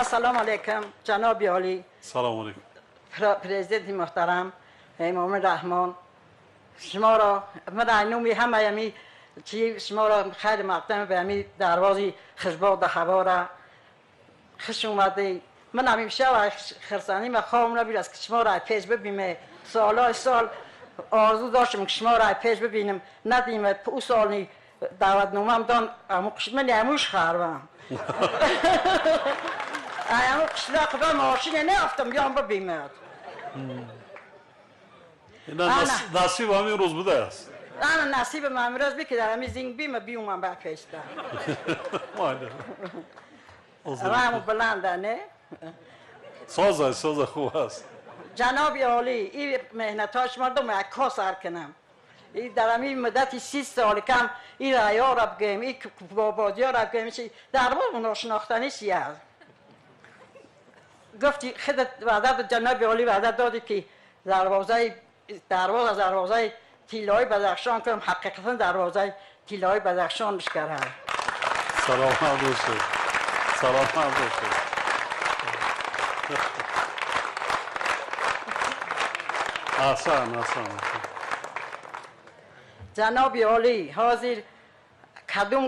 Ассалому алайкум, ҷаноби олӣ. Салому алайкум. Президенти муҳтарам Эмомалӣ Раҳмон, шуморо ман аз номи ҳамаи ҳамин чи шуморо хайр мақдам ба ҳамин дарвози хушбохт ҳавора хуш омадед. Ман ҳамеша хурсандӣ ва хобам набуд, ки шуморо аз пеш бибинем. Солҳои сол орзу доштам, ки шуморо аз пеш бибинам. Надидем. Ӯ соли даъватномаам дон, ман ҳамуш харвам. Ҳаму қишлоқ ба мошине неафтам, биём бибинад. Насиб ҳамин рӯз будааст. Ана насибам ҳамин рӯз би, ки дар ҳамин зинг бима биумам ба пешта. Раҳму баланда, не? Соза, соза, хуб аст. Ҷаноби олӣ, ин меҳнатҳои шумо дум як ко сар кунам. И дар ҳамин муддати 30 соли кам ин раёро бигӯем, ин бободиёро бигӯем, чи дарбор ношинохтанӣ чи аст. Гуфти худат ваъда, ҷаноби олӣ, ваъда додӣ, ки дарвозаи дарвоза дарвозаи тиллои Бадахшон кунам. Ҳақиқатан дарвозаи тиллои Бадахшон мешкарад. Саломат бошед, саломат бошед. Аҳсан, аҳсан. Ҷаноби олӣ, ҳозир кадом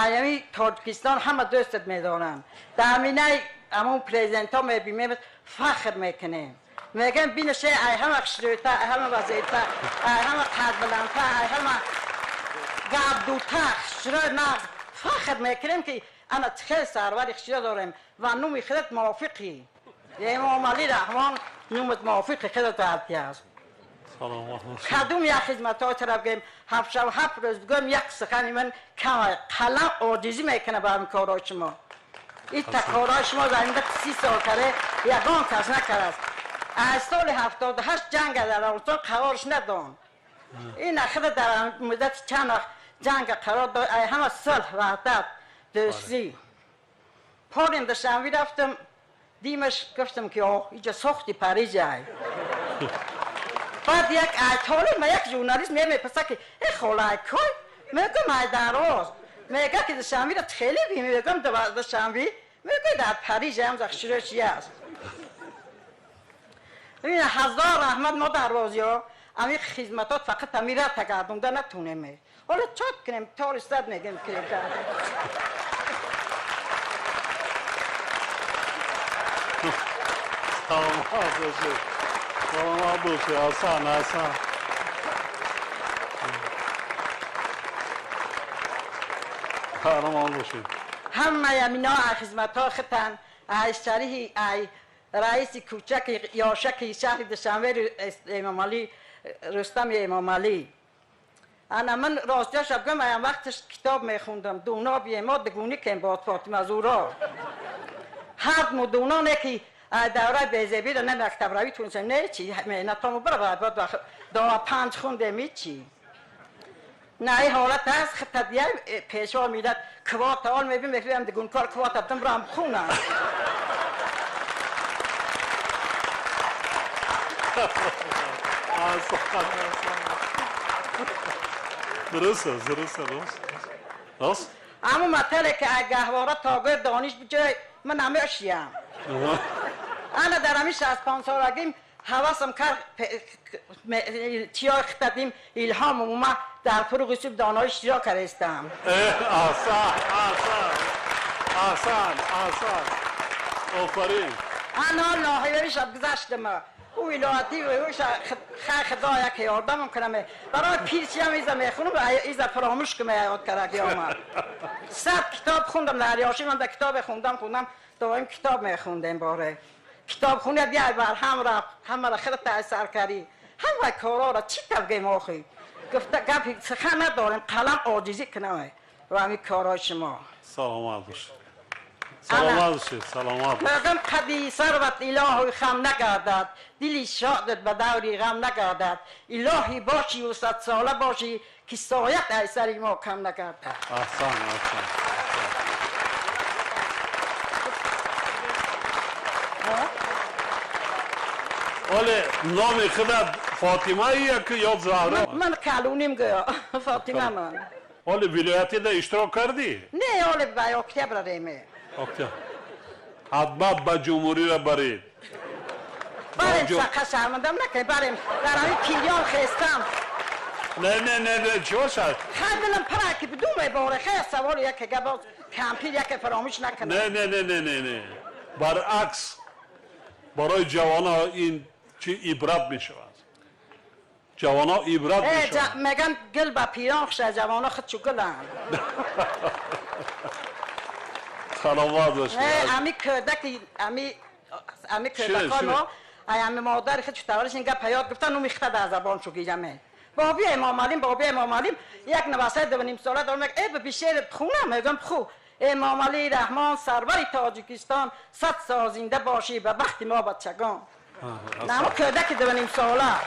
аями Тоҷикистон ҳама дӯстат медоранд. Дар минаи ҳамон президентҳо мебинем, фахр мекунем, мегӯям бинаше, ай ҳама хушрӯйта, ай ҳама вазита, ай ҳама қадбаландта, ай ҳама гапдута, хушрӯй, нағз. Фахр мекунем, ки ана хел сарвари хушрӯ дорем ва номи худат мувофиқӣ Эмомалӣ Раҳмон, номат мувофиқи худат аст. Кадом як хизматҳои тараф гӯем, ҳафт шаб ҳафт рӯз бигӯем, як сухани ман кам, қалам оҷизӣ мекунад ба ҳамин корҳои шумо. Ин корҳои шумо дар ин 30 сол каре ягон кас накардааст. Аз соли 78 ҷанга дар Афғонистон қарорш надон. Ин ахира дар муддати чанд вақт ҷанга қарор дод, ай ҳама сулҳ, ваҳдат, дӯстӣ. Порим Душанбе рафтам, димаш, гуфтам, ки оҳ, иҷа сохти Париж ай. Баъд як айтоли ма як журналист мепурсад, ки э хола, ай кой? Мегӯям, ай Дарвоз. Мега, ки Душанберо хеле би. Мегӯям, Душанбе, мегӯй, дар Париж ам захширо чи аст. Ҳазор раҳмат, мо дарвозиҳо ҳамин хизматот фақат ҳамин ра тагардонда натунем. Ҳоло чот кунем, тори сад мегӯем, ки Саломат бошед, саломат бошед. Аҳсан, аҳсан. Қаҳрамон бошед. Ҳамаи ҳамино хизматҳо хитан ай шариҳи ай раиси кӯчаки ёшаки шаҳри Душанбе Эмомалӣ, Рустами Эмомалӣ. Ана ман ростияша бигӯям, аям вақташ китоб мехондам. Дуно биемо дигунӣ кем бод Фотима Зуро ҳар мудуно не, ки давраи безебиро не мактабравӣ тунсем, не чи меҳнатому бара баъд дова панҷ хундем, ҳичи на. Ин ҳолат аст, хитадия пешво миллат квота ол мебин, мефиам дигункор квота бдам рам хунам. Дуруст аст, дуруст аст, рост, рост. Ҳамун матале, ки ай гаҳвора то гӯр дониш биҷой, ман намешиям. Ана дар ҳамин 65 солагим ҳавасам кард, чиёи хитадим илҳом омад, дар фуруғи суб донои иштирок кардастам. Аҳсан, аҳсан, аҳсан, аҳсан, офарин. Ана ноҳияи гузаштам, ӯ вилоятӣ хай, худо як ёрдамам кунам. Барои пирчиам иза мехунам, иза фаромӯш кунам, ёд кардаги омад. 100 китоб хундам дар ёши ман, да китобе хундам, хундам, доим китоб мехундем. Боре китобхона биай бар ҳам рафт, ҳамаро худат сар карӣ, ҳама корҳоро чӣ тавгем охи? Гуфта гапи сухан надорем, қалам оҷизӣ кунам ва ҳамин корҳои шумо. Саломат бошед, саломат бошед, саломат. Мегӯям, қади сарват илоҳи хам нагардад, дили шодат ба даври ғам нагардад. Илоҳӣ бошиву садсола бошӣ, ки соят ай сари мо кам нагардад. Аҳсан, аҳсан. Оле номи худат Фотима яки ё Заҳро? Ман калуним гӯё Фотима ман. Оле вилоятида иштирок кардӣ? Не, оле ба октябр реме. Октябр. Ҳатман ба ҷумҳуриро баред. Барем, сақа шармандам накунед, барем. Дар ҳамин пирён хестам. Не, не, не, не, чӣ бошад? Хай дилам пара ки бидум меборе, хай савол яке гап кампир яке фаромӯш накунад. Не, не, не, не, не, не. Баръакс, барои ҷавонҳо ин чӣ ибрат мешавад. Ҷавонҳо ибрат мешавад. Меган гул ба пирон хуш, ҷавонҳо худ чу гуланд. Саломат бошед. Ами кӯдаки, ами кӯдакон мо, ай ами модари худ чу таваллуд ин гап ҳаёт гуфтан, ну мехта дар забон чу гираме. Боби Эмомалим, боби Эмомалим, як навасаи 2.5 сола дорам, мег, э, бишер хунам, мегам ху. Эмомалӣ Раҳмон, сарвари Тоҷикистон, 100 сол зинда бошӣ ба бахти мо бачагон. Намо кӯдаки 2.5 сола.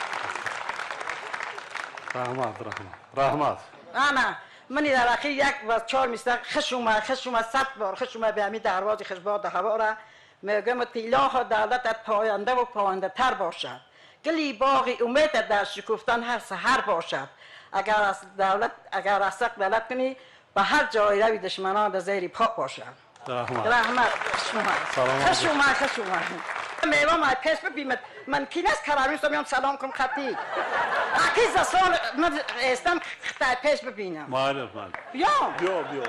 Раҳмат, раҳмат, раҳмат. Ана, мани дар ахир як ва 4 мисра хуш омад, хуш омад, 100 бор хуш омад ба ҳамин дарвози хушбоду ҳавора. Мегӯям, илоҳо давлатат пояндаву пояндатар бошад. Гули боғи умедат дар шукуфтан ҳар саҳар бошад. Агар аз давлат, агар аз ҳақ давлат кунӣ, ба ҳар ҷой рави душманон дар зери по бошад. Раҳмат. Раҳмат. Хуш омад. Саломат хуш омад, хуш омад. Мева май пеш бибимад. Ман кин аст карамин сомиям салом кун хати. Аки за сол ман эстам хитай пеш бибинам. Майли, майли. Биё. Биё, биё.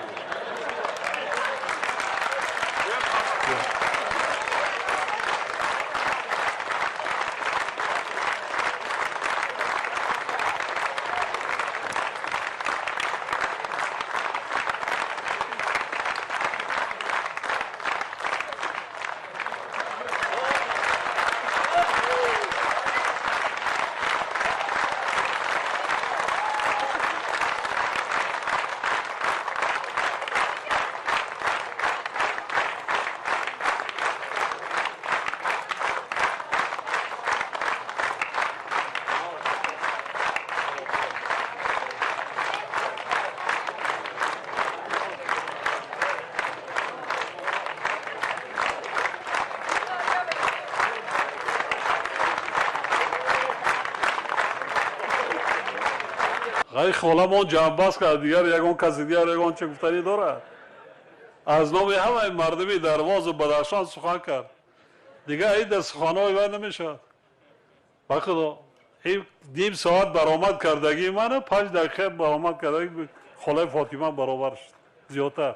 Ғайр холамон ҷамъбаст кард, дигар ягон каси дигар ягон чӣ гуфтанӣ дорад? Аз номи ҳамаи мардуми Дарвозу Бадахшон сухан кард. Дигар ин дар суханҳои вай намешавад. Ба худо, ин ним соат баромад кардагии мана 5 дақиқа баромад кардагии холаи Фотима баробар шуд. Зиёдтар.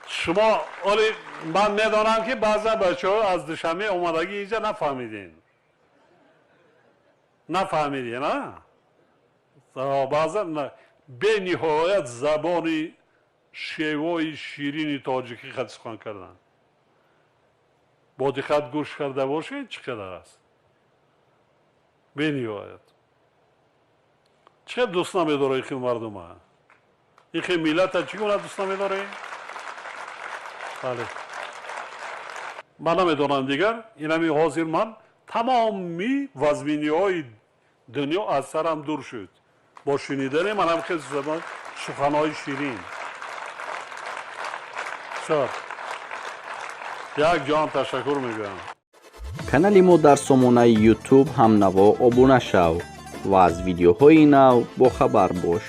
Шумо оли ман медонам ки баъзан бачаҳо аз Душанбе омадагӣ инҷа нафаҳмидин. Нафаҳмидин, а? Баъзан бениҳоят забони шевои ширини тоҷикӣ хат сухан кардан. Бо диққат гӯш карда бошед, чӣ қадар аст? Бениҳоят. Чӣ қадар дӯст намедорад ин хел мардума? Ин хел миллата чӣ гуна дӯст намедоред? Бале. Ман намедонам дигар, инами ҳозир ман тамоми вазминиҳои дунё аз сарам дур шуд. Бо шунидани манам хеле забон суханҳои ширин. Шод. Як ҷон ташаккур мегӯям. Канали мо дар сомонаи YouTube ҳамнаво обуна шав ва аз видеоҳои нав бохабар бош.